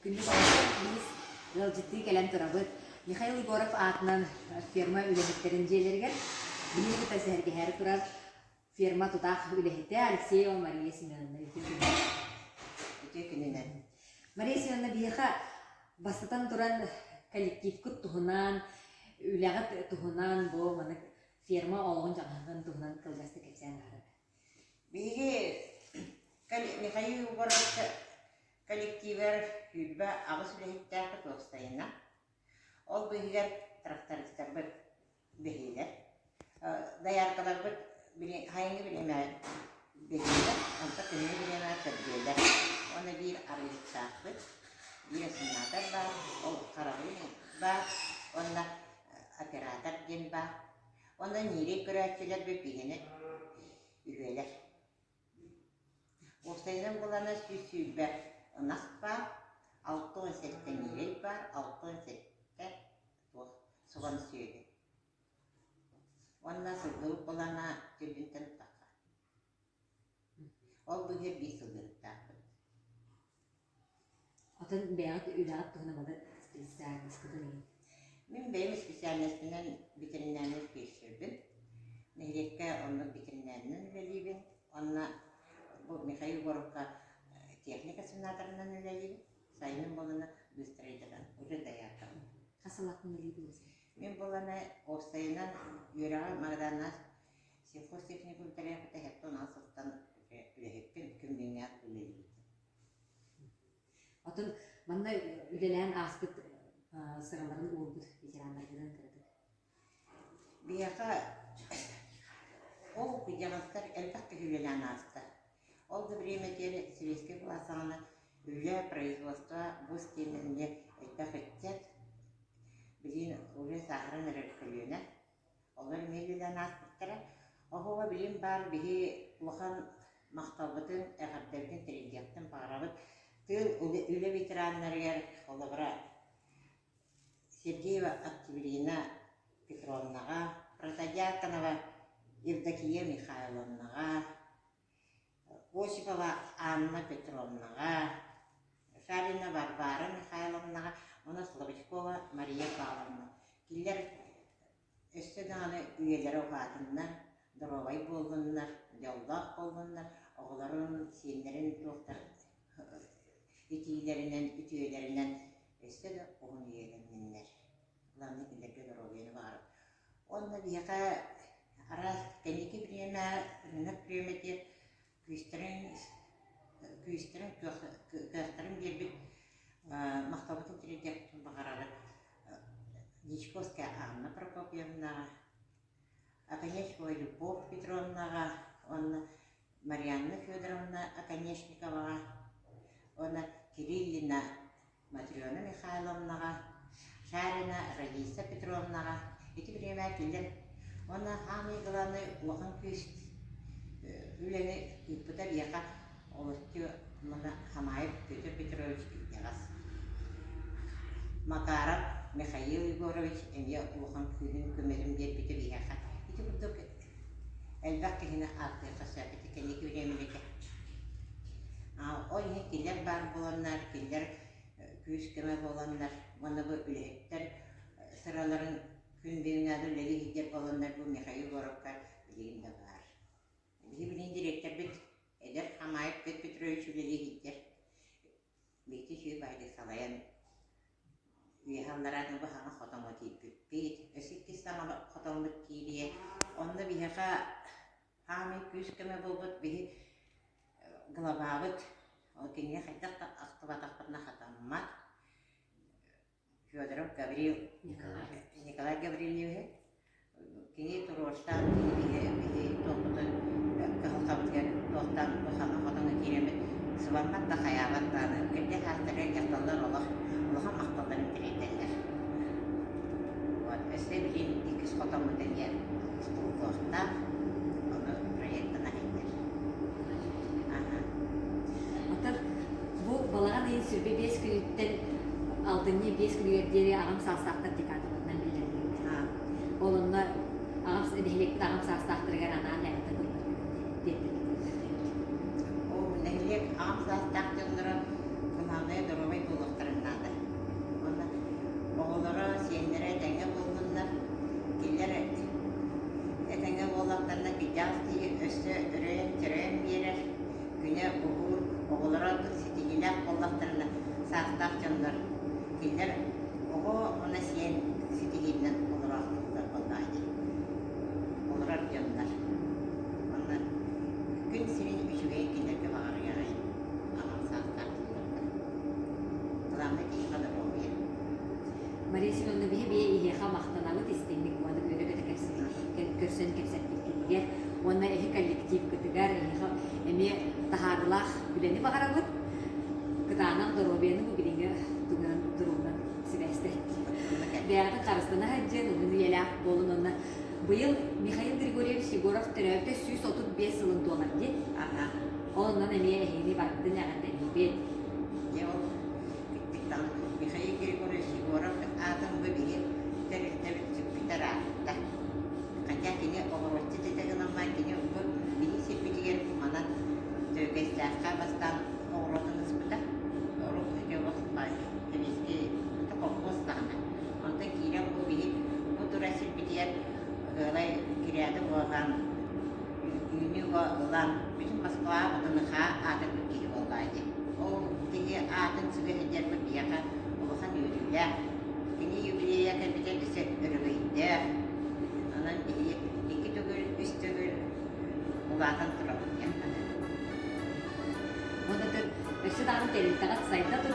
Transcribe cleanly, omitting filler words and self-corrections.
Күндү доҕоттор, биһис ыалдьыттыы кэлэн турабыт. Михаил Егоров аатынан ферма үлэһиттэрин дьиэлэригэр биһиги кытта сэһэргэһээри турар ферма тутаах үлэһитэ Алексеева Мария Семеновна үтүө күнүнэн. Үтүө күнүнэн. Мария Семеновна биһиэхэ бастатан туран коллективкыт туһунан, үлэҕит туһунан бу маннык ферма олоҕун-дьаһаҕын туһунан кылгастык кэпсээн аһарар. Биһиги Михаил Егорович коллективар 28 үлэһиттээхпит уопсайынан. Ол быыһыгар трактористарбыт бэһиэлэр. Дояркаларбыт сайыҥҥы бириэмэ бэһиэлэр, онтон күһүҥҥү бириэмэ төрдүөлэр. Уонна биир арыйыктаахпыт, биир осенатор баар, ол харабыл баар, уонна оператор диэн баар. Уонна ньиирэй көрөөччүлэрбит биһиэнэ үһүөлэр. Уопсайынан булана 120 ынах баар, 67 ньиирэй баар, 67 туох субан сүөһү. Уонна сылгыбыт былаана төрдүнтэн тахха. Ол быыһыгар биир сылгыһыттаахпыт. Атын бэйэҕит үлэҕит туһунан маны специальноскытын иһин. Мин бэйэм специальностынан ветеринарнай фельдшербин. Нэһилиэккэ оннук ветеринарынан үлэлиибин. Уонна бу Михаил Егоровка техника сенаторынан үлэлиибин. Сайынын буолана быстрайдаран уже дояркабын. Хас сыллаахтан үлэлиибин? Мин буолана уопсайынан үөрэҕи Магаданнаах сельхозтехникум бүтэрээхпитэ 76 сылтан үлэһиппин күн-күҥҥэ үлэлиибин. Атын манна үлэлээн ааспыт сыраларын уурбут ветераннаргынан кыратык. Биһиэхэ ол кырдьаҕастар элбэх киһи үлэлээн ааста. Ол да бириэмэтигэр сэбиэскэй былаас саҕана үлэ, производство бу истиэнэ эмиэ элбэх ыччат билигин уже сааһыран эрэр көлүөнэ. Олор эмиэ үлэлээн ааспыттара. Оһуоба билим баар биһи улахан махталбытын, эҕэрдэбитин тириэрдиэхтэн баҕарабыт. Тыыл үлэ ветераннарыгар, холобура, Сергеева Октябрина Петровнаҕа, Протодьяконова Евдокия Михайловнаҕа, Осипова Анна Петровнаҕа, Шарина Варвара Михайловнаҕа уонна Слабочкова Мария Павловна. Кинилэр өссө даҕаны үйэлэрэ уһаатыннар, доруобай буоллуннар, дьоллоох буоллуннар, оҕолорун, сиэннэрин туохтар итиилэринэн, үтүөлэринэн өссө да уһун үйэлэнниннэр. Главное кинилэргэ доруобуйаны баҕарабыт. Уонна биһиэхэ араас кэнники бириэмэ, рынок бириэмэтигэр күүстэрин күүстэрин кыахтарын биэрбит махталбытын тириэрдиэхпитин баҕарабыт Дьячковская Анна Прокопьевнаҕа, Оконешникова Любовь Петровнаҕа уонна Марианна Федоровна Оконешниковаҕа уонна Кириллина Матрена Михайловнаҕа, Шарина Раиса Петровнаҕа ити бириэмэ кинилэр уонна саамай главнай улахан күүс үлэни ыыппыта биһиэхэ олоччу мына Хамаев Петр Петрович Итэҕэс. Макаров Михаил Егорович эмиэ улахан күүһүн көмөтүн биэрбитэ биһиэхэ. Ити курдук элбэх киһини ааттыахха сөп ити кэнники бириэмэлэргэ. Ол иһин кинилэр баар буоланнар, кинилэр күүс-көмө буоланнар уонна бу үлэһиттэр сыраларын күн бүгүҥҥэ үлэлии сылдьар буоланнар бу Михаил Егоровка билигин да баар. Биһиги билигин дириэктэрбит эдэр Хамаев Петр Петрович үлэлии сылдьар. Биһиги үчүгэй баайдык салайан үөһэ аллараа бу саҥа хотоҥҥо киирбиппит. Өссө иккис саҥа хотоммут киириэ. Онно биһиэхэ хаамай күүс-көмө буолбут биһи главабыт ол кинини хайдах да ахтыбатахпытына хатаммат. Федоров Гаврил Николай Гаврильевиһы кини туруорсан кини биһи туохпутун кыһалҕабытыгар туохтан бу саҥа хотоҥҥо киирэммит сыбаммат да хайаабат даҕаны кырдьа саастарыгар дьахталлар олох улахан махталларын тириэрдэллэр. Вот өссө билигин иккис хотоммут эмиэ устуллуохтаах ону проектын аһыйдар. Аха. Оттон бу балаҕан ыйын 25 күнүттэн алтынньы 5 күнүгэр диэри аҕам саастаахтар декадаларынан биллэриллибитэ. Ол онно аҕам нэһилиэкпит аҕам саастаахтарыгар анаан эҕэрдэ тылларгытын тиэрдэргитин Ол нэһилиэк аҕам саастаах дьонноро кылаабынай доруобай буолуохтарын. дьоннор кинилэр оҕо уонна сиэн ситиһиитинэн олороохтууллар буоллаҕа дии. Олорор дьоннор. Онно күн сирин үчүгэйин кинилэргэ баҕарыаҕай аҕам саастаах дьоннорго. Главное киһиэхэ доруобуйа. Мария Семеновна биһи бэйэ эһиэхэ махтанабыт истиҥник уонна үөрэ-көтө көрсөн кэпсэппиккитигэр уонна эһи коллективкытыгар эһиэхэ эмиэ таһаарыылаах үлэни баҕарабыт. Кытаанах доруобуйаны бу билиҥҥи тугунан туругунан сибээстээн. Бэйэҕитин харыстана сылдьын, уһун үйэлээх буолун уонна быйыл Михаил Григорьевич Егоров төрөөбүтэ 135 сылын туолар дии. Аха. Ол онон эмиэ эһигини барытын эҕэрдэлиибит. Дьэ ол Михаил Григорьевич Егоров аатын бу биһи тэрилтэбит сүкпүтэ ыраатта. Хотя кини оҕуруотчут этэ гынан баран кини бу биһи сирбитигэр манан Төкөйсээххэ бастаан оҕуруотун ыспыта. Урут ити олох сэбиэскэй колхоз саҕана. Онтон киирэн бу биһи бу тура сирбитигэр ыалай кирээдэ буолан үүнүү ылан бүтүн Москваҕа ВДНХ аатырбыт киһи буоллаҕа дии. Ол киһи аатын сүгэ сылдьарбыт биһиэхэ улахан үөрүүлээх. Кини юбилейа кэлбитэ өссө өрөгөйдөөх. Онон биһиги икки төгүл, үс төгүл улаатан турабыт диэххэ. Уонна өссө даҕаны тэрилтэҕит сайда турдун.